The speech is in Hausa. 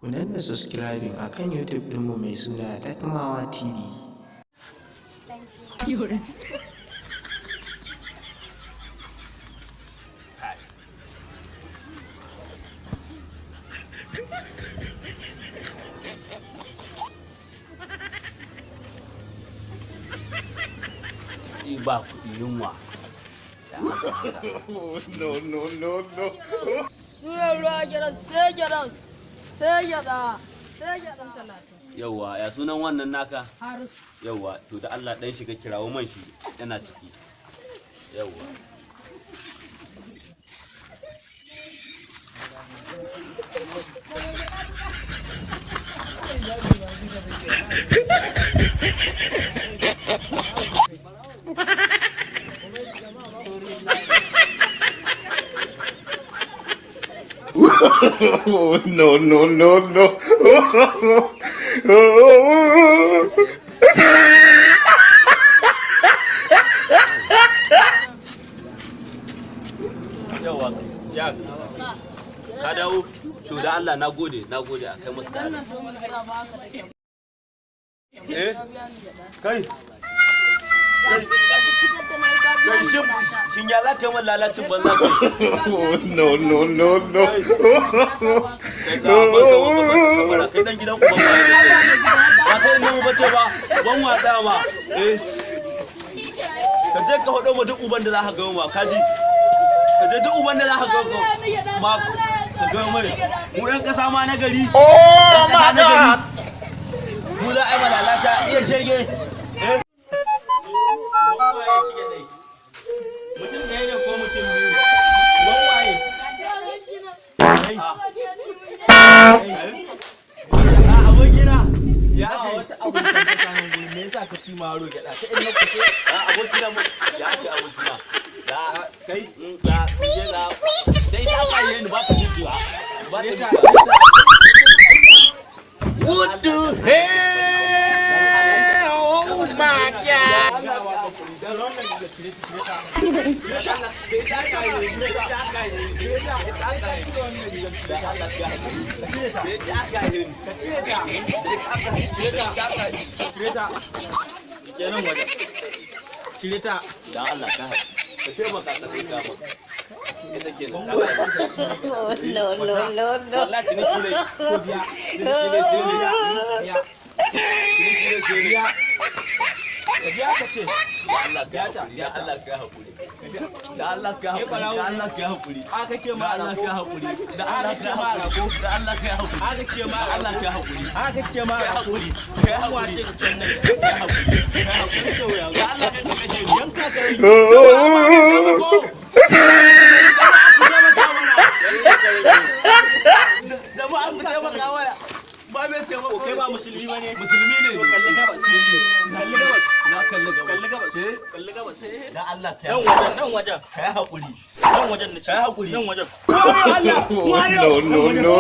Ku danna subscribing a kan YouTube ɗinmu mai suna Takmawa TV. Kuɗi ba kuɗi, yunwa. No, no, no, no. Sunan ruwa gyaran sai gyaran sai gyada sai gyaɗa 30. Yauwa, ya sunan wannan naka? Harisu. Yauwa, to da Allah dan shiga, kirawo man shi, yana ciki. Yauwa. No, no, no, no. Yauwa, ya ka dawo? To da Allah, na gode, na gode, a kai musu da Allah. Wannan domin gyaɗa ba haka take. Eh. Ka biya ni gyaɗa. Kai. Ga fitar da na yi, ka biya Kai. ni Shin gyaɗa ta. shin ya za ka yi man lalacin banza kai? No, no, no, no. Kai, ka ban san wanda ba ka bara kai, dan gidan uban waye ne kai? Ba kai nan bace ba, ban wada ma. Eh, ka je ka hodo ma duk uban da za ka ga ma, kaji? Ka je duk uban da za ka ga ma, ka ga mai. Mu yan kasa ma na gari. Oh kasa my na gari. God. Mu za a yi malalata iya shege. Eh, uban waye cike dai? Mutum ɗaya ne ko mutum biyu? Uban waye? Kai. A abokina, ya kai Wata abokan tsakanin guri, me yasa ka ci maro gyada ta inda kuke? A abokina mu ya ake, abokina da kai da je da sai ta ka yi ni ba ta miƙewa, ba ta miƙewa. What the hell? Oh my God. Sai ta ka yi ni, sai ta ka yi ni, sai ta ka yi ni. Da Allah ka yi, sai ta ka yi ni. Ka cire ta. Cire ta, ta ka yi. Cire ta. Kenan wajen cire ta. Dan Allah ka haƙi, ka taimaka ka taimaka min. Ita kenan. No, no, no, no. Wallahi ciniki ne. Ko biya. Ciniki ne, sai ne. Biya. Ciniki ne, sai ne. Biya, ka biya, ka ce. Da Allah ka haƙuri, da Allah ka haƙuri, da Allah ka haƙuri, da Allah ka haƙuri. A kake Da ma Allah ka rago. haƙuri, da Allah ka haƙuri, da Allah ka haƙuri. A kake ma Da Allah rago. ka haƙuri. A kake ma Kai rago. haƙuri, kai haƙuri. Wace ka can nan? Kai haƙuri, kai haƙuri. Ka wuya. Da Allah kai ka kashe ni. Yanka ka yi. Jama'a ku taimaka mana. Ba mai taimako. Kai ba musulmi bane? Musulmi ne. To kalli gabas, kalli gabas. Na kalli gabas. Kalli gabas. Eh? Kalli gabas. Da Allah kai Nan wajen, nan wajen. kai haƙuri. Nan wajen na ce. Kai haƙuri. Nan wajen. No, no, no, no.